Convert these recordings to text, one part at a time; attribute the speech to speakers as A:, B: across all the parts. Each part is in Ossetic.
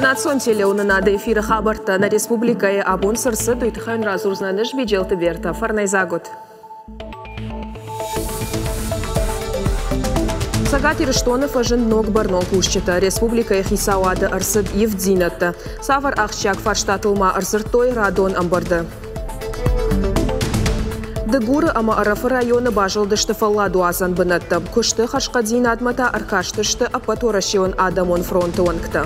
A: Национ телеуынынады эфиры хабӕрттӕ нӕ республикӕйы абон цы рцыд, уый тыххӕй уын радзурдзынӕн ӕз Биджелты Бертӕ. Фӕрнӕйдзаг ут! Цӕгат Ирыстоны фӕзынд ног бӕрнон кусджытӕ. Республикӕйы хицауады ӕрцыд ивддзинӕдтӕ. Цавӕр ахсджиаг фарстатыл ма ӕрдзырдтой радон ӕмбырды? Дыгуры ӕмӕ Ӕрӕфы районы базылдысты фӕлладуадзӕн бынӕттӕ. Куысты хӕрзхъӕддзинадмӕ та ӕркастысты Ӕппӕтуӕрӕсеон адӕмон фронты уӕнгтӕ.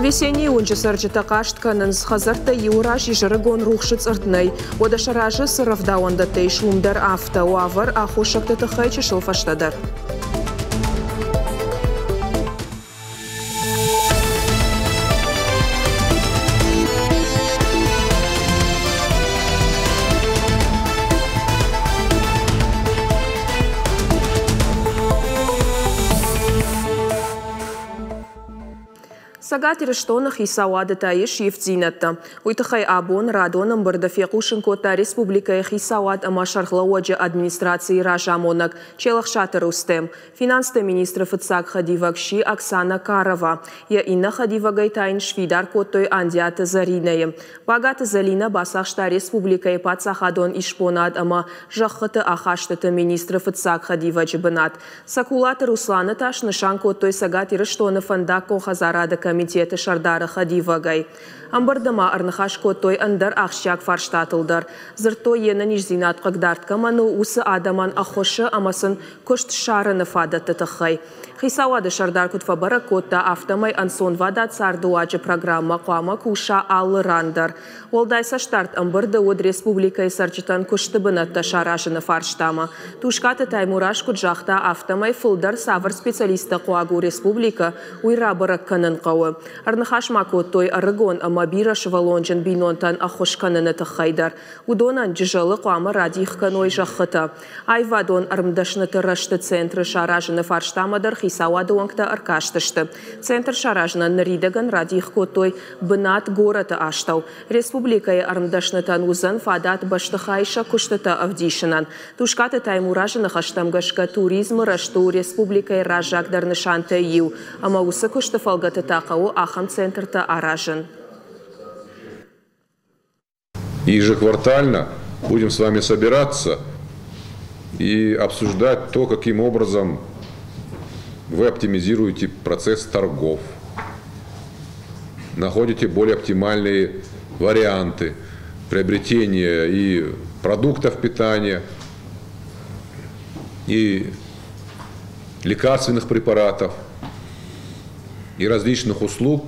A: Весеннийы уынджы цӕрджытӕ хъаст кӕнынц, хӕдзӕрттӕй иуы раз изӕрыгон рухсы цъыртт нӕй. Уӕдӕ сӕ разы цы рӕвдауӕндӕттӕ ис, уым дӕр афтӕ. Уавӕр аххосӕгты тыххӕй чысыл фӕстӕдӕр. Цӕгат Ирыстоны хицауады та ис ивддзинӕдтӕ. Уый тыххӕй абон радон ӕмбырды фехъусын кодта республикӕйы хицауад ӕмӕ сӕргълӕууӕджы администрацийы разамонӕг Челӕхсаты Рустем. Финансты министры фыццаг хӕдивӕг сси Оксана Карова. Йӕ иннӕ хӕдивӕгӕй та йын сфидар кодтой Андиаты Зӕринӕйы. Багаты Зӕлинӕ бацахста республикӕйы паддзахадон исбонад ӕмӕ зӕххыты ахастыты министры фыццаг хӕдивӕджы бынат. Цӕкулаты Русланы та снысан кодтой Цӕгат Ирыстоны фӕндаггон хӕдзарады комитеты сӕрдары хӕдивӕгӕй. Ӕмбырды ма ӕрныхас кодтой ӕндӕр ахсджиаг фарстатыл дӕр. Дзырдтой, йе нӕниздзинад хъыгдард кӕмӕн у, уыцы адӕмӕн ӕххуысы ӕмӕ сын куыст ссарыны фадӕтты тыххӕй. Хицауады сӕрдар куыд фӕбӕрӕг кодта, афтӕмӕй ӕнцонвадат цардыуаджы программӕ хъуамӕ куса алы ран дӕр. Уӕлдай цӕстдард ӕмбырды уыд республикӕйы цӕрджытӕн куысты бынӕттӕ саразыны фарстамӕ. Тускъаты Таймураз куыд загъта, афтӕмӕй фылдӕр цавӕр специалисттӕ хъуаг у республикӕ, уый рабӕрӕг кӕнын хъӕуы. Ӕрныхас ма кодтой ӕрыгон ӕмӕ бирӕсывӕллонджын бинонтӕн ӕххуыс кӕныны тыххӕй дӕр. Уыдонӕн Джызӕлы хъуамӕ радих кӕной зӕххытӕ. Аивадон ӕрмдӕсныты рӕзты центры саразыны фарстамӕ дӕр хицауады уӕнгтӕ ӕркастысты. Центр саразынӕн ныридӕгӕн радих кодтой бынат горӕты астӕу. Республикӕйы ӕрмдӕснытӕн уыдзӕн фадат бӕстыхайы сӕ куыстытӕ ӕвдисынӕн. Тускъаты Таймуразы ныхӕстӕм гӕсгӕ туризмы рӕзт у республикӕйы раззагдӕр нысантӕй иу, ӕмӕ уыцы куысты фӕлгӕты та хъӕуы ахӕм центртӕ аразын.
B: Ежеквартально будем с вами собираться и обсуждать то, каким образом вы оптимизируете процесс торгов, находите более оптимальные варианты приобретения и продуктов питания, и лекарственных препаратов, и различных услуг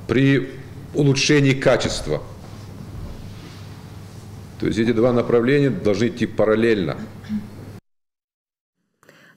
B: при улучшении качества. То есть эти два направления должны идти параллельно.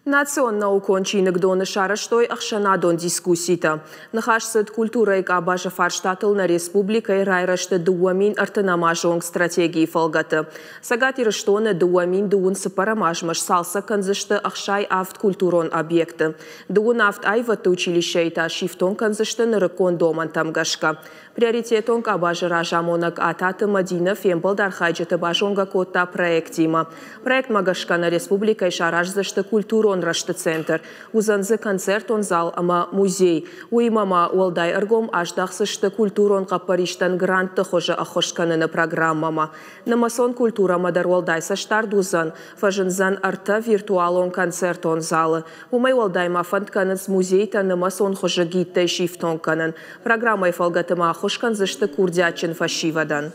A: Национ наукон чиныгдоны сарӕзтой ӕхсӕнадон дискусситӕ. Ныхас цыд культурӕйы къабазы фарстатыл нӕ республикӕйы райрӕзты 2030 азы онг стратегийы фӕлгӕты. Цӕгат Ирыстоны 2024 азмӕ сцалцӕг кӕндзысты 67 культурон объекты. 37 аивӕдты училищӕйы та сифтонг кӕндзысты нырыккон домӕнтӕм гӕсгӕ. Приоритетон къабазы разамонӕг Ататы Мӕдинӕ фембӕлд архайджыты базонгӕ кодта проектимӕ. Проектмӕ гӕсгӕ нӕ республикӕйы сараздзысты культурон рӕзты центр. Уыдзӕн дзы концертон зал ӕмӕ музей. Уыимӕ ма уӕлдай ӕргом аздахдзысты культурон хъӕппӕристӕн грантты хуызы ӕххуыс кӕныны программӕмӕ. Нымӕцон культурӕмӕ дӕр уӕлдай цӕстдард уыдзӕн. Фӕзындзӕн ӕртӕ виртуалон концертон залы. Уымӕй уӕлдай ма фӕнд кӕнынц музейтӕ нымӕцон хуызы гидтӕй сифтонг кӕнын. Программӕйы фӕлгӕты ма ӕххуыс кӕндзысты курдиатджын фӕсивӕдӕн.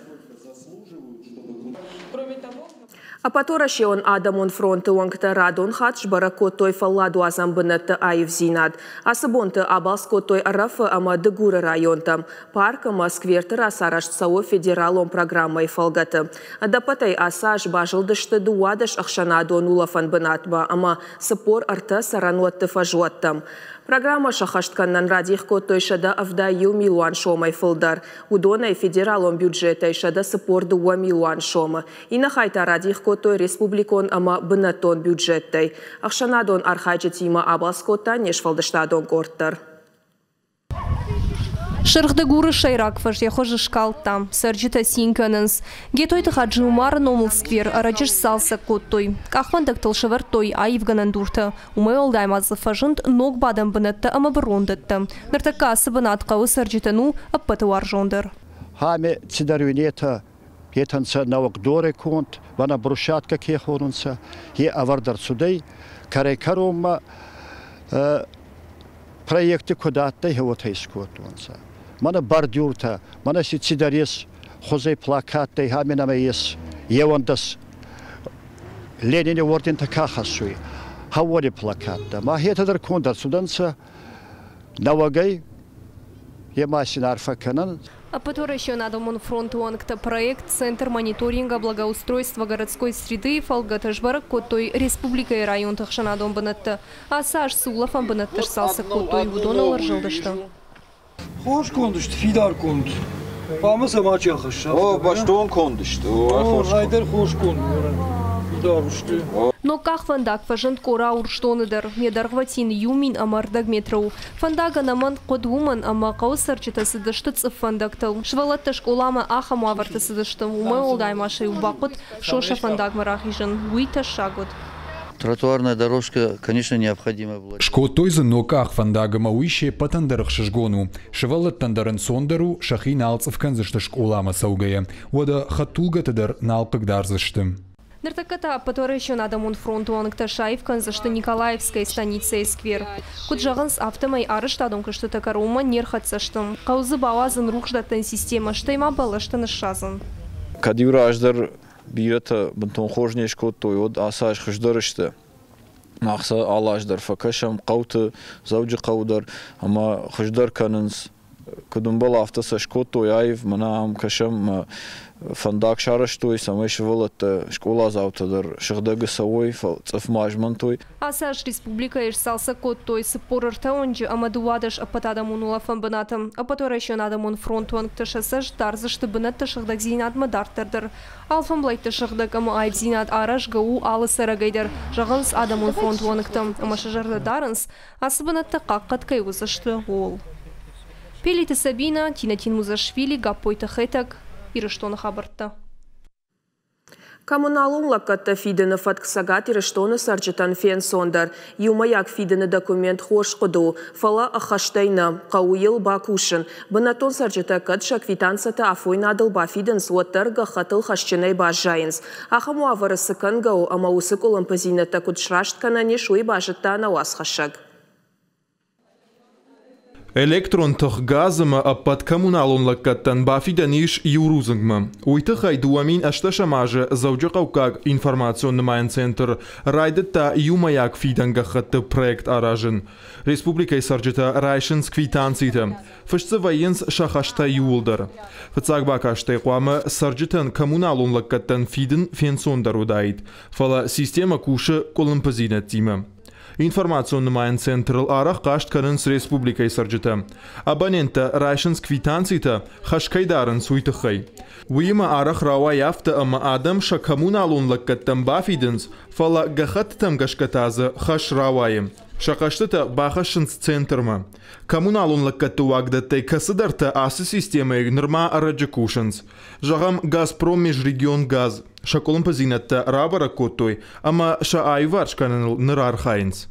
A: Ӕппӕтуӕрӕсеон адӕмон фронты уӕнгтӕ радон хатт сбӕрӕг кодтой фӕлладуадзӕн бынӕтты аивдзинад. Ацы бонты абалц кодтой Ӕрӕфы ӕмӕ Дыгуры районтӕм. Парк ӕмӕ скверты рацарӕзт цӕуы федералон программӕйы фӕлгӕты. Ӕдӕппӕтӕй ацы аз базылдысты 12 ӕхсӕнадон улӕфӕн бынатмӕ ӕмӕ 43 цӕрӕнуӕтты фӕзуӕттӕм. Программӕ сӕххӕст кӕнынӕн радих кодтой 171 милуан сомӕй фылдӕр. Уыдонӕй федералон бюджетӕй 142 милуан сомы. Иннӕ хай та радих кодтой республикон ӕмӕ бынӕттон бюджеттӕй. Ӕхсӕнадон архайджытимӕ абалц кодта не сфӕлдыстадон къорд дӕр.
C: Сырх Дыгуры сӕйраг фӕз йӕ хуыз скалдта. Цӕрджытӕ цин кӕнынц. Гетойты Хаджи-Умары номыл сквер ӕрӕджы сцалцӕг кодтой. Къахвӕндӕгтыл сӕвӕрдтой аивгӕнӕн дуртӕ. Уымӕй уӕлдай ма дзы фӕзынд ног бадӕн бынӕттӕ ӕмӕ бырондӕттӕ. Ныртӕккӕ ацы бынат хъӕуы цӕрджытӕн у ӕппӕты уарзондӕр.
D: Ами цидӕр уинетӕ, етӕ нцӕ нӕуӕг дорӕй конд, мӕнӕ брусчаткӕ ке хонунцӕ, е ӕвӕрд ӕрцудӕй кӕрӕй-кӕронмӕ проекти куд адтӕй, уотӕ искодтонцӕ. Мӕнӕ бордюртӕ, мӕнӕ си цидӕр ес хузӕй плакаттӕй, ами нӕмӕ ес еуӕндӕс Ленини ордентӕ ка хӕссуй, гьӕуони плакаттӕ. Ма хетӕ дӕр конд ӕрцудӕнцӕ нӕуӕгӕй, е ма син арфӕ кӕнӕн.
C: Ӕппӕтуӕрӕсеон адӕмон фронты уӕнгтӕ проект «Центр мониторинга благоустройства городской среды» фӕлгӕты сбӕрӕг кодтой республикӕйы районты ӕхсӕнадон бынӕттӕ. Ацы аз цы улӕфӕн бынӕттӕ сцалцӕг кодтой, уыдоныл ӕрзылдысты.
E: Хорз конд сты, фидар конд. Хъуамӕ сӕ мачи ахӕсса.
F: О, бӕстон конд сты.
E: О, райдӕр хорз конд. Фидар сты.
C: Ног къахвӕндаг фӕзынд Къора Урсдоны дӕр. Йӕ дӕргъвӕтин 1050 метры у. Фӕндаг ӕнӕмӕнг хъуыд уымӕн, ӕмӕ хъӕуы цӕрджытӕ цыдысты цъыф фӕндӕгтыл. Сывӕллӕттӕ скъоламӕ ахӕм уавӕрты цыдысты. Уымӕй уӕлдай ма сӕ-иу бахъуыд сосӕ фӕндагмӕ рахизын. Уый тӕссаг уыд.
G: Тротуарная дорожка, конечно, необходима была.
H: Скодтой дзы ног къахвӕндаг ӕмӕ уый се ппӕтӕн дӕр ӕхсызгон у. Сывӕллӕттӕн дӕр ӕнцондӕр у, сӕхи нал цъыф кӕндзысты скъоламӕ цӕугӕйӕ. Уӕдӕ хӕдтулгӕты дӕр нал хъыгдардзысты.
C: Ныртӕккӕ та Ӕппӕтуӕрӕсеон адӕмон фронты уӕнгтӕ саив кӕндзысты Николаевскӕйы станицӕйы сквер. Куыд зӕгъынц, афтӕмӕй арӕзтадон куыстытӕ кӕронмӕ не рхӕццӕ сты. Хъӕуы дзы бауадзын рухсдӕттӕн системӕ, стӕй ма бӕлӕстӕ ныссадзын.
F: Кӕд-иу раздӕр бирӕтӕ бынтон хорз не скодтой, уӕд ацы аз хуыздӕр сты. Мах сӕ алы аз дӕр фӕкӕсӕм хъӕуты, Дзӕуджыхъӕуы дӕр ӕмӕ хуыздӕр кӕнынц. Куыд ӕмбӕлы, афтӕ сӕ скодтой аив, мӕнӕ ам кӕсӕм, фӕндаг сарӕзтой, цӕмӕй сывӕллӕттӕ, скъоладзаутӕ дӕр сыгъдӕг цӕуой, цъыф ма змӕнтой.
C: Ацы аз республикӕйы сцалцӕг кодтой 43 уынджы ӕмӕ 12 ӕппӕтадӕмон улӕфӕн бынаты. Ӕппӕтуӕрӕсеон адӕмон фронты уӕнгтӕ сӕ цӕст дардзысты бынӕтты сыгъдӕгдзинадмӕ дарддӕр дӕр. Алфӕмблӕйтты сыгъдӕг ӕмӕ аивдзинад аразгӕ у алы цӕрӕгӕй дӕр, зӕгъынц адӕмон фронты уӕнгтӕ ӕмӕ сӕ зӕрдӕ дарынц, ацы бынӕттӕ хъахъхъӕд кӕй уыдзысты, ууыл. Пелиты Сабина, Тинатин Музашвили, Гаппойты Хетӕг, Ирыстоны хабӕрттӕ.
A: Коммуналон лӕггӕдтӕ фидыны фӕтк Цӕгат Ирыстоны цӕрджытӕн фенцондӕр. Иумӕйаг фидыны документ хорз хъуыды у, фӕлӕ ӕххӕстӕй нӕ. Хъӕуы йыл бакусын. Бынӕттон цӕрджытӕ кӕд сӕ квитанцӕтӕ афойнадыл бафидынц, уӕддӕр гӕххӕттыл хӕсджынӕй баззайынц. Ахӕм уавӕры цы кӕнгӕ у ӕмӕ уыцы къуылымпыдзинӕдтӕ куыд сраст кӕнӕн ис, уый базыдта нӕ уацхӕссӕг.
I: Электрон тых, газ ӕмӕ ӕппӕт коммуналон лӕггӕдтӕн бафидӕн ис иу рудзынгмӕ. Уый тыххӕй 2018 азы Дзӕуджыхъӕуккаг информацион нымайӕн центр райдыдта иумӕйаг фидӕн гӕххӕтты проект аразын. Республикӕйы цӕрджытӕ райсынц квитанцитӕ. Фыст дзы вӕййынц сӕ хӕстӕ иууылдӕр. Фыццаг бакастӕй хъуамӕ цӕрджытӕн коммуналон лӕггӕдтӕн фидын фенцондӕр уыдаид. Фӕлӕ системӕ кусы къуылымпыдзинӕдтимӕ. Информацион нымайӕн центрыл арӕх хъаст кӕнынц республикӕйы цӕрджытӕ. Абоненттӕ райсынц квитанцитӕ, хӕс кӕй дарынц, уый тыххӕй. Уыимӕ арӕх рауайы афтӕ, ӕмӕ адӕм сӕ коммуналон лӕггӕдтӕм бафидынц, фӕлӕ гӕххӕттытӕм гӕсгӕ та дзы хӕс рауайы. Сӕ хъӕстытӕ бахӕссынц центрмӕ. Коммуналон лӕггӕдты уагдӕттӕй кӕцыдӕртӕ ацы системӕйы нырма ӕрӕджы кусынц. Зӕгъӕм, «Газпром» межрегионгаз сӕ къуылымпыдзинӕдтӕ рабӕрӕг кодтой ӕмӕ сӕ аиуварс кӕныныл ныр архайынц.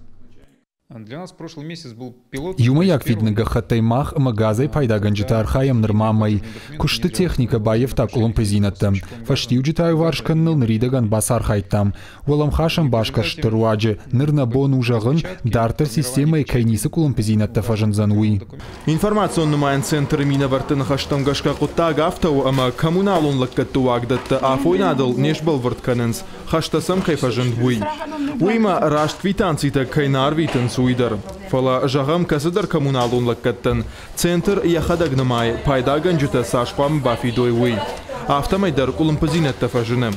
H: Иумӕйаг фидыны гӕххӕттӕй мах ӕмӕ газӕй пайдагӕнджытӕ архайӕм нырма мӕй. Куысты техникӕ баййӕфта къуылымпыдзинӕдтӕ. Фӕстиуджытӕ аиуварс кӕныныл ныридӕгӕн бацархайдтам. Уӕлӕмхасӕн басгӕрсты руаджы ныр нӕ бон у зӕгъын, дарддӕр системӕйы кӕй ницы къуылымпыдзинӕдтӕ фӕзындзӕн, уый.
I: Информацион нымайӕн центры минӕвӕртты ныхӕстӕм гӕсгӕ хъуыддаг афтӕ у, ӕмӕ коммуналон лӕггӕдты уагдӕттӕ афойнадыл не сбӕлвырд кӕнынц, хӕстӕ сӕм кӕй фӕзынд, уый. Уыимӕ раст квитанцитӕ кӕй нӕ арвитынц, уый дӕр. Фӕлӕ, зӕгъӕм, кӕцыдӕр коммуналон лӕггӕдтӕн центр йӕхӕдӕг нымайы, пайдагӕнджытӕ цас хъуамӕ бафидой, уый. Афтӕмӕй дӕр къуылымпыдзинӕдтӕ фӕзыны.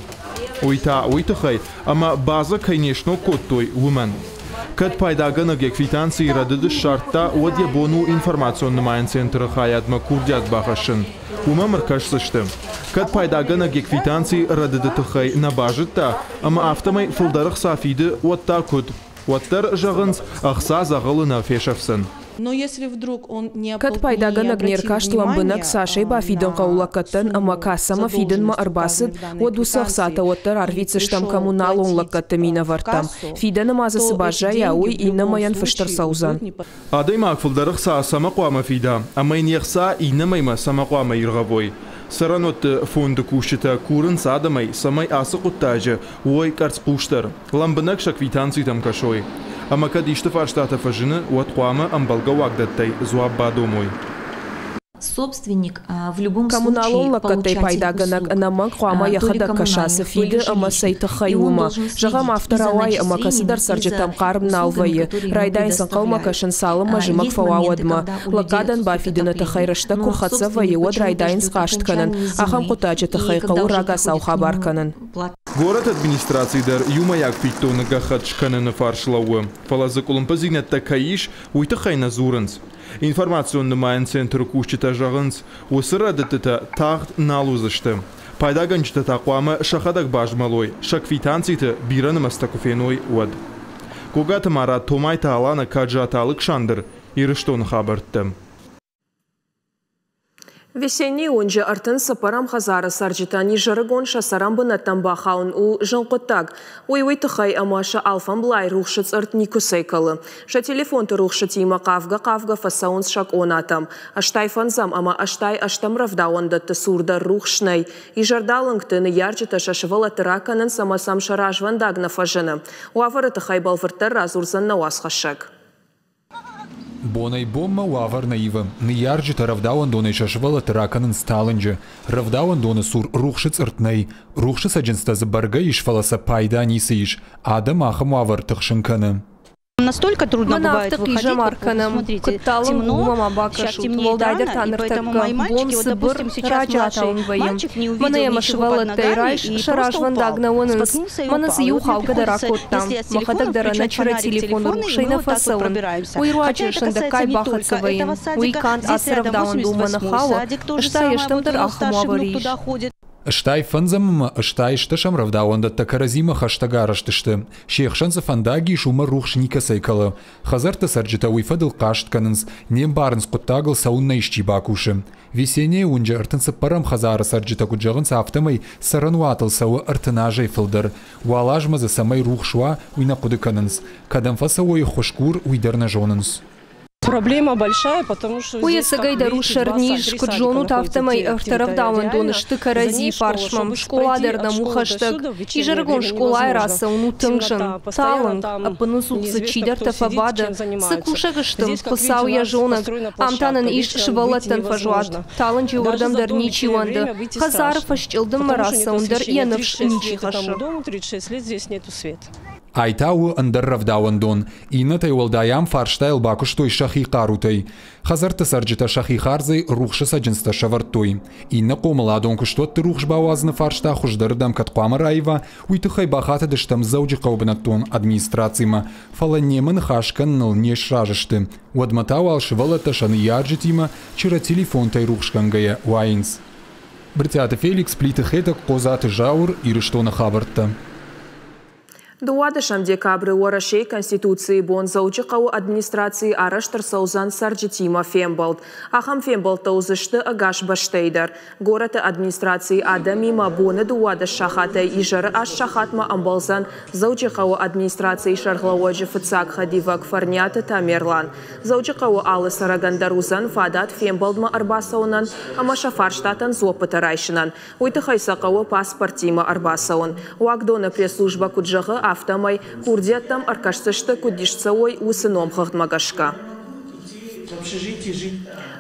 I: Уый та уый тыххӕй, ӕмӕ базӕ кӕй не сног кодтой, уымӕн. Кӕд пайдагӕнӕг йӕ квитанцийы рӕдыд ссардта, уӕд йӕ бон у информацион нымайӕн центры хайадмӕ курдиат бахӕссын. Уымӕ ӕркӕсдзысты. Кӕд пайдагӕнӕг йӕ квитанцийы рӕдыды тыххӕй нӕ базыдта ӕмӕ афтӕмӕй фылдӕр ӕхца фиды, уӕд та куыд? Уӕддӕр, зӕгъынц, ӕхца дзӕгъӕлы нӕ фесӕфдзӕн.
A: Кӕд пайдагӕнӕг не ркаст лӕмбынӕг, цасӕй бафидын хъӕуы лӕггӕдтӕн ӕмӕ кассӕмӕ фидынмӕ ӕрбацыд, уӕд уыцы ӕхцатӕ уӕддӕр арвитдзыстӕм коммуналон лӕггӕдты минӕвӕрттӕм. Фидӕны ма дзы цы баззайа, уый иннӕ мӕйӕн фыст ӕрцӕудзӕн.
I: Адӕймаг фылдӕр ӕхца цӕмӕ хъуамӕ фида ӕмӕ йын йе хца иннӕ мӕймӕ цӕмӕ хъуамӕ иргъӕвой? Цӕрӕнуӕтты фонды кусджытӕ курынц адӕмӕй, цӕмӕй ацы хъуыддаджы уой къӕрцхъусдӕр, лӕмбынӕг сӕ квитанцитӕм кӕсой. Ӕмӕ кӕд исты фарстатӕ фӕзыны, уӕд хъуамӕ ӕмбӕлгӕ уагдӕттӕй дзуапп бадомой.
J: Собственник в любом
A: Коммуналон
J: случае
A: лӕггӕдтӕй
J: получатель
A: пайдагӕнӕг
J: услуг,
A: ӕнӕмӕнг хъуамӕ
J: то ли
A: йӕхӕдӕг кӕса, цы
J: коммунальных, то
A: фиды
J: ли
A: ӕмӕ цӕй
J: жилищных,
A: тыххӕй,
J: и он
A: уымӕ.
J: должен
A: Зӕгъӕм,
J: следить
A: афтӕ
J: и за
A: рауайы, ӕмӕ
J: начислениями,
A: кӕцыдӕр
J: и за
A: цӕрджытӕм хъарм нал
J: услугами,
A: вӕййы.
J: которые ему
A: Райдайынц ӕнхъӕлмӕ
J: предоставляют.
A: кӕсын, цалынмӕ зымӕг
J: Есть
A: фӕуа,
J: моменты,
A: уӕдмӕ.
J: когда у людей
A: Лӕггадӕн
J: отсутствует
A: бафидыны тыххӕй
J: отопление,
A: рӕстӕг куы
J: но
A: рхӕццӕ вӕййы,
J: собственник
A: уӕд
J: почему-то
A: райдайынц
J: ждет
A: хъаст кӕнын.
J: окончания
A: Ахӕм
J: зимы,
A: хъуыддаджы
J: и
A: тыххӕй
J: когда
A: хъӕуы
J: уже
A: рагацау
J: приходит к
A: хабар
J: нему
A: кӕнын.
J: плата.
I: Горӕты администраци дӕр иумӕйаг фиддоны гӕххӕтт скӕныны фарс лӕууы, фӕлӕ дзы къуылымпыдзинӕдтӕ кӕй ис, уый тыххӕй нӕ дзурынц. Информацион нымайӕн центры кусджытӕ зӕгъынц, уыцы рӕдыдтытӕ тагъд нал уыдзысты. Пайдагӕнджытӕ та хъуамӕ сӕхӕдӕг базмӕлой, сӕ квитанциты бирӕ нымӕцтӕ куы феной, уӕд. Гогаты Марат, Томайты Алана, Каджаты Алыксандр, Ирыстоны хабӕрттӕ.
A: Весеннийы уынджы 34-ӕм хӕдзары цӕрджытӕн изӕрыгон сӕ цӕрӕн бынӕттӕм бахауын у зын хъуыддаг. Уый уый тыххӕй, ӕмӕ сӕ алфӕмблай рухсы цъыртт никуыцӕй кӕлы. Сӕ телефонты рухсытимӕ хъавгӕ-хъавгӕ фӕцӕуынц сӕ къонатӕм. 85-ӕм ӕмӕ 88-ӕм рӕвдауӕндӕтты цур дӕр рухс нӕй. Изӕрдалынгты ныййарджытӕ сӕ сывӕллӕтты ракӕнынц ӕмӕ сӕм сӕ развӕндаг нӕ фӕзыны. Уавӕры тыххӕй бӕлвырддӕр радзурдзӕн нӕ уацхӕссӕг.
H: Бонӕй-бонмӕ уавӕр нӕ ивы. Ныййарджытӕ рӕвдауӕндонӕй сӕ сывӕллӕтты ракӕнынц талынджы. Рӕвдауӕндоны цур рухсы цъыртт нӕй. Рухсы цӕджындзтӕ дзы бӕргӕ ис, фӕлӕ сӕ пайда ницы ис. Адӕм ахӕм уавӕр тыхсын кӕны.
K: Настолько трудно
C: Мӕн
K: бывает
C: афтӕ
K: выходить,
C: хъизӕмар
K: вот
C: кӕнӕм,
K: смотрите,
C: куыд талынг,
K: темно,
C: уымӕ ма
K: сейчас
C: бакӕсут,
K: темнеет
C: уӕлдайдӕр
K: рано,
C: та
K: и поэтому
C: ныртӕккӕ
K: мои
C: бон
K: мальчики, вот,
C: цыбыр,
K: допустим, сейчас
C: раджы
K: младший
C: аталынг вӕййы.
K: мальчик не
C: Мӕнӕ
K: увидел
C: йӕ мӕ
K: ничего под
C: сывӕллӕттӕй
K: ногами
C: райс,
K: и
C: сӕ
K: просто
C: развӕндаг
K: упал,
C: нӕ уынынц.
K: споткнулся и
C: Мӕнӕ дзы
K: упал. И
C: иу
K: вот мне
C: хаугӕ дӕр
K: приходится,
C: акодта.
K: если от
C: Мӕхӕдӕг
K: телефона
C: дӕр
K: включать
C: ӕнӕчырӕ
K: фонарик
C: телефоны
K: телефона, и
C: рухсӕй
K: мы
C: нӕ
K: вот так вот
C: фӕцӕуын.
K: пробираемся.
C: Уый
K: Хотя
C: руаджы
K: это
C: сындӕггай
K: касается не
C: бахӕццӕ
K: только
C: вӕййын.
K: этого
C: Уый
K: садика,
C: канд
K: здесь
C: ацы
K: рядом
C: рӕвдауӕндонмӕ нӕ
K: 88-й
C: хауы,
K: садик, то же
C: стай
K: самое, вот
C: стӕмдӕр
K: у него
C: ахӕм
K: старший
C: уавӕр
K: внук
C: ис.
K: туда ходит.
H: 85-ӕм ӕмӕ 86-ӕм рӕвдауӕндӕттӕ кӕрӕдзимӕ хӕстӕг арӕзт сты. Се хсӕн цы фӕндаг ис, уымӕ рухс никӕцӕй кӕлы. Хӕдзӕртты цӕрджытӕ уый фӕдыл хъаст кӕнынц, не мбарынц хъуыддагыл цӕуыннӕ исчи бакусы. Весеннийы уынджы 34-ӕм хӕдзары цӕрджытӕ куыд зӕгъынц, афтӕмӕй цӕрӕнуатыл цӕуы 30 азӕй фылдӕр. Уал азмӕ дзы цӕмӕй рухс уа, уый нӕ хъуыды кӕнынц. Кӕдӕм фӕцӕуой ӕххуысгур, уый дӕр нӕ зонынц.
L: Проблема большая, потому что
C: Уый
L: здесь, как
C: ӕцӕгӕй дӕр у
L: видите, два
C: сӕрниз,
L: три
C: куыд
L: садика
C: зонут,
L: находится,
C: афтӕмӕй
L: где
C: ӕртӕ рӕвдауӕндоны
L: территориально.
C: сты
L: За
C: кӕрӕдзийы
L: ней школа,
C: фарсмӕ.
L: чтобы
C: Скъола
L: пройти
C: дӕр
L: от
C: нӕм у
L: школы до
C: хӕстӕг.
L: сюда в вечернее
C: Изӕрыгон
L: время
C: скъолайы
L: невозможно.
C: рацӕуын у тынг зын.
L: Темнота, постоянно
C: Талынг,
L: там
C: ӕппыныдзух дзы
L: неизвестно,
C: чидӕртӕ
L: кто сидит,
C: фӕбады.
L: чем
C: Цы
L: занимается.
C: кусӕг сты,
L: Здесь, как
C: Хуыцау
L: видите,
C: йӕ
L: у нас
C: зонӕг.
L: построена
C: Ам та нын
L: площадка,
C: ис
L: вечером выйти
C: сывӕллӕттӕн фӕзуат.
L: невозможно.
C: Талынджы
L: Даже
C: уырдӕм
L: за
C: дӕр
L: дом
C: ничи
L: вечернее
C: уӕнды.
L: время выйти
C: Хӕдзары
L: страшно,
C: фӕсчъылдыммӕ
L: потому что нет
C: рацӕуын дӕр йӕ
L: освещения.
C: ныфс
L: 36
C: ничи
L: лет этому
C: хӕссы.
L: дому, 36 лет здесь нету света.
H: Ай та у ӕндӕр рӕвдауӕндон. Иннӕтӕй уӕлдай ам фарстайыл бакуыстой сӕхи хъарутӕй. Хӕдзӕртты цӕрджытӕ сӕхи хардзӕй рухсы цӕджындзтӕ сӕвӕрдтой. Иннӕ хъомыладон куыстуӕтты рухс бауадзыны фарста хуыздӕрырдӕм кӕд хъуамӕ раива, уый тыххӕй бахатыдыстӕм Дзӕуджыхъӕуы бынӕттон администрацимӕ, фӕлӕ немӕ ныхас кӕныныл не сразы сты. Уӕдмӕ та уал сывӕллӕттӕ сӕ ныййарджытимӕ чырӕ телефонтӕй рухсгӕнгӕйӕ уайынц. Брытъиаты Феликс, Плиты Хетӕг, Хъодзаты Зауыр, Ирыстоны хабӕрттӕ.
A: 12 декабры Уӕрӕсейы Конституцийы бон Дзӕуджыхъӕуы администрацийы арӕзт ӕрцӕудзӕн цӕрджытимӕ фембӕлд. Ахӕм фембӕлдтӕ уыдзысты ӕгас бӕстӕйы дӕр. Горӕты администрацийы адӕмимӕ боны 12 сахатӕй изӕры 8 сахатмӕ ӕмбӕлдзӕн Дзӕуджыхъӕуы администрацийы сӕргълӕууӕджы фыццаг хӕдивӕг Фӕрниаты Тамерлан. Дзӕуджыхъӕуы алы цӕрӕгӕн дӕр уыдзӕн фадат фембӕлдмӕ ӕрбацӕуынӕн ӕмӕ сӕ фарстатӕн дзуӕппытӕ райсынӕн. Уый тыххӕй сӕ хъӕуы паспорттимӕ ӕрбацӕуын. Уагдоны пресс-службӕ куыд зӕгъы, афтӕмӕй курдиӕттӕм ӕркӕсдзысты, куыд ист цӕуой, уыцы номхыгъдмӕ гӕсгӕ.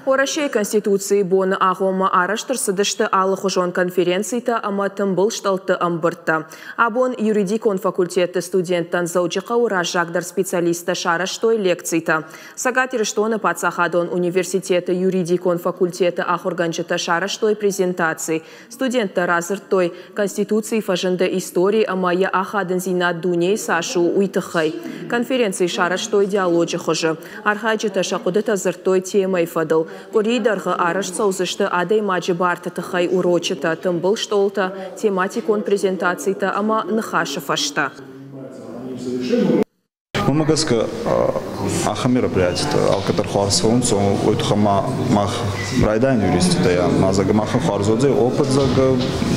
A: Уӕрӕсейы Конституцийы боны агъоммӕ арӕзт ӕрцыдысты алыхуызон конференцитӕ ӕмӕ тымбыл стъӕлтты ӕмбырдтӕ. Абон юридикон факультетты студенттӕн Дзӕуджыхъӕуы раззагдӕр специалисттӕ сарӕзтой лекцитӕ. Цӕгат Ирыстоны паддзахадон университеты юридикон факультеты ахуыргӕнджытӕ сарӕзтой презентаци. Студенттӕ радзырдтой, Конституцийы фӕзынды истори ӕмӕ йӕ ахадындзинад дунейы цас у, уый тыххӕй. Конференци сарӕзтой диалоджы хуызы. Архайджытӕ сӕ хъуыдытӕ дзырдтой темӕйы фӕдыл. Къуырийы дӕргъы арӕзт цӕудзысты адӕймаджы барты тыххӕй урочытӕ, тымбыл стъолтӕ, тематикон презентацитӕ ӕмӕ ныхасы фӕзтӕ.
M: Уымӕ гӕсгӕ
K: Ахӕм мероприятитӕ алкӕддӕр хуарз цӕунцӕ, уой туххӕй ма мах райдайӕн юриститӕ, ма зӕгъӕ, махӕн хуарз уодзӕй опыт, зӕгъӕ,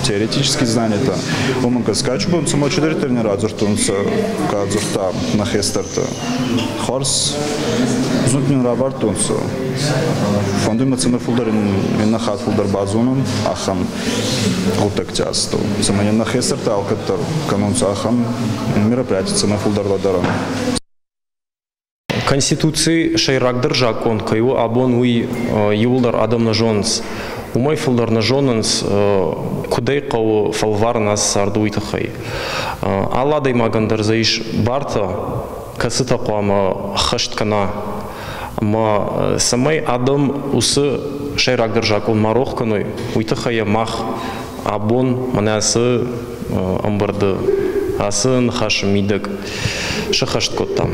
K: теоретические знанията. Уомӕн гӕсгӕ бон цума чидӕриддӕр не радзурдтонцӕ, ка дзурдта нӕ хестӕртӕ. Хуарз зунд нин равардтонцӕ. Фӕндуй мӕ, цӕмӕй фулдӕр иннӕ хатт фулдӕр базонон ахӕм гъуддӕгти астӕу. Цӕмӕй нӕ хестӕртӕ алкӕддӕр кӕнонцӕ ахӕм мероприятий, цӕмӕй фулдӕр лӕдӕрӕн.
M: Конституци сӕйрагдӕр закъон кӕй у, абон уый иууылдӕр адӕм нӕ зонынц. Уымӕй фылдӕр нӕ зонынц, куыд ӕй хъӕуы фӕлварын ацы царды, уый тыххӕй. Алы адӕймагӕн дӕр дзы ис бартӕ, кӕцытӕ хъуамӕ ӕххӕст кӕна. Ӕмӕ цӕмӕй адӕм уыцы сӕйрагдӕр закъон ма рох кӕной, уый тыххӕй мах абон мӕнӕ ацы ӕмбырды, ацы ныхасы мидӕг сӕххӕст кодтам.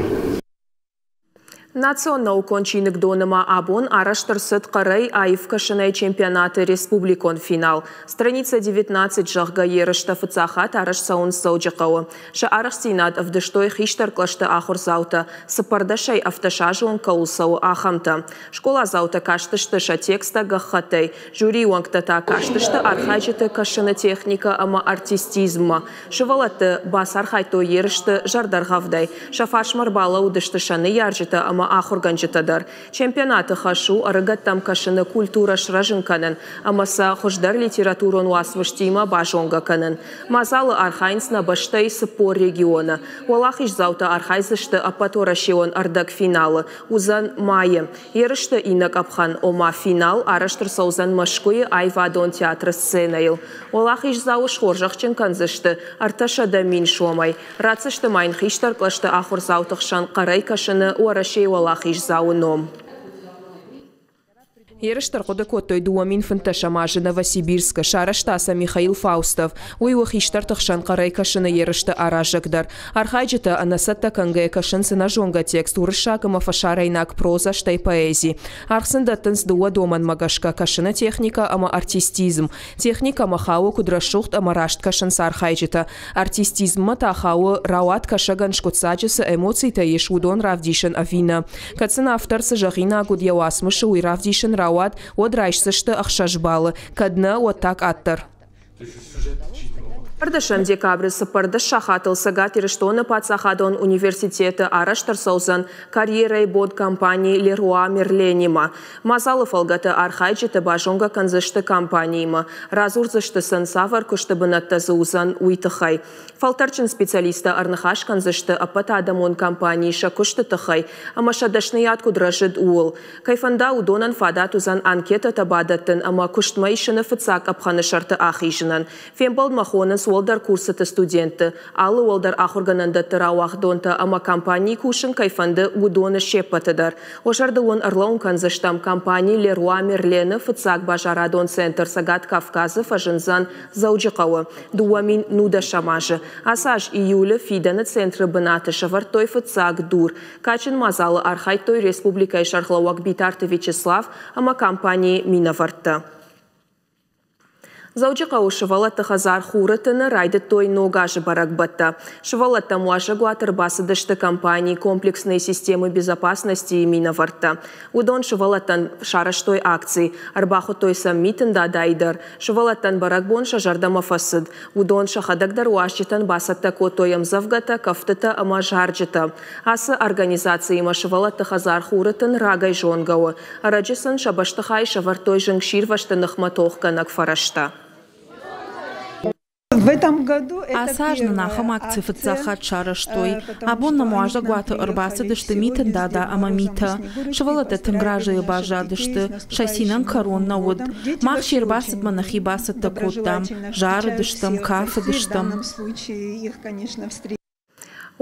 A: Национ наукон чиныгдоны ма абон арӕзт ӕрцыд хъӕрӕй аив кӕсынӕй чемпионаты республикон финал. Страница 19, зӕгъгӕ, ерыстӕ фыццаг хатт арӕзт цӕуынц Дзӕуджыхъӕуы. Сӕ арӕхстдзинад ӕвдыстой хистӕр кълӕсты ахуырдзаутӕ, цыппӕрдӕсӕй ӕвддӕсазон кӕуыл цӕуы, ахӕмтӕ. Скъоладзаутӕ кастысты сӕ тексттӕ гӕххӕттӕй, жюрийы уӕнгтӕ та кастысты архайджыты кӕсыны техникӕ ӕмӕ артистизммӕ. Сывӕллӕтты бацархайдтой ерысты зӕрдӕргъӕвдӕй. Сӕ фарсмӕ ӕрбалӕууыдысты сӕ ныййарджытӕ ӕмӕ ахуыргӕнджытӕ дӕр. Чемпионаты хӕс у ӕрыгӕттӕм кӕсыны культурӕ срӕзын кӕнын ӕмӕ сӕ хуыздӕр литературон уацмыстимӕ базонгӕ кӕнын. Мадзалы архайынц нӕ бӕстӕйы 40 регионы. Уӕлахиздзаутӕ архайдзысты ӕппӕтуӕрӕсеон ӕрдӕгфиналы. Уыдзӕн майы. Ерысты иннӕ къӕпхӕн, ома финал, арӕзт ӕрцӕудзӕн Мӕскуыйы аивадон театры сценӕйыл. Уӕлахиздзауы схорзӕхджын кӕндзысты 300 000 сомӕй. Ратдзысты ма йын хистӕр кълӕсты ахуырдзауты хсӕн хъӕрӕй кӕсыны Уӕрӕсейы уӕлахиздзауы ном. Ерыстӕ ӕрхъуыды кодтой 2015 азы Новосибирскы, сарӕзта сӕ Михаил Фаустов. Уый у хистӕрты хсӕн хъӕрӕй кӕсыны ерысты аразӕг дӕр. Архайджытӕ ӕнӕцӕттӕ кӕнгӕйӕ кӕсынц ӕнӕзонгӕ текст, уырыссаг ӕмӕ фӕсарӕйнаг прозӕ, стӕй поэзи. Аргъ сын дӕттынц дыууӕ домӕнмӕ гӕсгӕ: кӕсыны техникӕ ӕмӕ артистизм. Техникӕмӕ хауы, куыд рӕсугъд ӕмӕ раст кӕсынц архайджытӕ. Артистизммӕ та хауы, рауад кӕсӕгӕн скъуыддзаджы цы эмоцитӕ ис, уыдон равдисын ӕви нӕ. Кӕд сын автор цы зӕгъинаг уыд йӕ уацмысы, уый равдисын рауад, уӕд райсдзысты 6 баллы, кӕд нӕ, уӕд та къаддӕр. 14 декабры 14 сахатыл Цӕгат Ирыстоны паддзахадон университеты арӕзт ӕрцӕудзӕн карьерӕйы бон компани Леруа Мерлен-имӕ. Мадзалы фӕлгӕты архайджыты базонгӕ кӕндзысты компаниимӕ, радзурдзысты сын, цавӕр куысты бынӕттӕ дзы уыдзӕн, уый тыххӕй. Фӕлтӕрдджын специалисттӕ ӕрныхас кӕндзысты ӕппӕтадӕмон компанийы сӕ куысты тыххӕй ӕмӕ сӕ дӕсныйад куыд рӕзыд, ууыл. Кӕй фӕнда, уыдонӕн фадат уыдзӕн анкетӕтӕ бадӕттын ӕмӕ куыстмӕ исыны фыццаг къӕпхӕны сӕрты ахизынӕн. Фембӕлдмӕ хонынц уӕлдӕр курсыты студентты, алы уӕлдӕр ахуыргӕнӕндӕтты рауагъдонтӕ ӕмӕ компанийы кусын кӕй фӕнды, уыдоны се ппӕты дӕр. Уӕ зӕрдыл уын ӕрлӕууын кӕндзыстӕм, компани Леруа Мерлен-ы фыццаг базарадон центр Цӕгат Кавказы фӕзындзӕн Дзӕуджыхъӕуы 2019 азы. Ацы аз июлы фидӕны центры бынаты сӕвӕрдтой фыццаг дур. Кадджын мадзалы архайдтой республикӕйы сӕргълӕууӕг Битарты Вячеслав ӕмӕ компанийы минӕвӕрттӕ. Дзӕуджыхъӕуы сывӕллӕтты хӕдзар Хуры тын-ы райдыдтой Ног азы бӕрӕгбӕттӕ. Сывӕллӕттӕм уазӕгуаты ӕрбацыдысты компани Комплексные системы безопасности-йы минӕвӕрттӕ. Уыдон сывӕллӕттӕн сарӕзтой акци. Ӕрбахуыдтой сӕм Митын Дадайы дӕр. Сывӕллӕттӕн бӕрӕгбон сӕ зӕрдӕмӕ фӕцыд. Уыдон сӕхӕдӕг дӕр уазджытӕн бацӕттӕ кодтой ӕмдзӕвгӕтӕ, кӕфтытӕ ӕмӕ зарджытӕ. Ацы организациимӕ сывӕллӕтты хӕдзар Хуры тын рагӕй зонгӕ у. Ӕрӕджы сын сӕ бӕстыхайы сӕвӕрдтой зынгсирвӕзты ныхмӕ тохгӕнӕг фӕрӕзтӕ.
N: Ацы аз нын ахӕм акци фыццаг хатт сарӕзтой. Абон нӕм уазӕгуаты ӕрбацыдысты Митын Дада ӕмӕ Митӕ. Сывӕллӕттӕ тынг разыйӕ баззадысты, сӕ цинӕн кӕрон нӕ уыд. Мах се рбацыдмӕ нӕхи бацӕттӕ кодтам, зарыдыстӕм, кафыдыстӕм.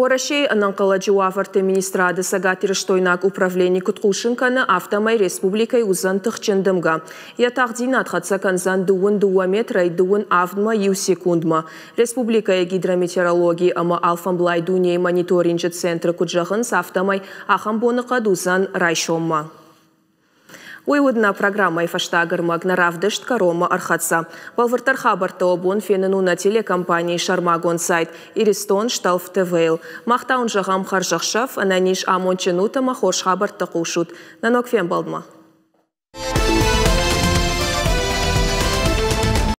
A: Уӕрӕсейы ӕнӕнхъӕлӕджы уавӕрты министрады цӕгатирыстойнаг управлени куыд хъусын кӕны, афтӕмӕй республикӕйы уыдзӕн тыхджын дымгӕ. Йӕ тагъддзинад хӕццӕ кӕндзӕн 32 метрӕй 37-мӕ иу секундмӕ. Республикӕйы гидрометеорологи ӕмӕ алфӕмблай дунейы мониторинджы центры куыд зӕгъынц, афтӕмӕй ахӕм боныхъӕд уыдзӕн райсоммӕ. Уый уыд нӕ программӕйы фӕстаг ӕрмӕг, нӕ равдыст кӕронмӕ ӕрхӕццӕ. Бӕлвырддӕр хабӕрттӕ уӕ бон фенын у нӕ телекомпанийы сӕрмагонд сайт Иристон стӕлф ТВ-йыл. Мах та уын зӕгъӕм хӕрзӕхсӕв, ӕнӕниз, амондджын ут ӕмӕ хорз хабӕрттӕ хъусут. Нӕ ног фембӕлдмӕ!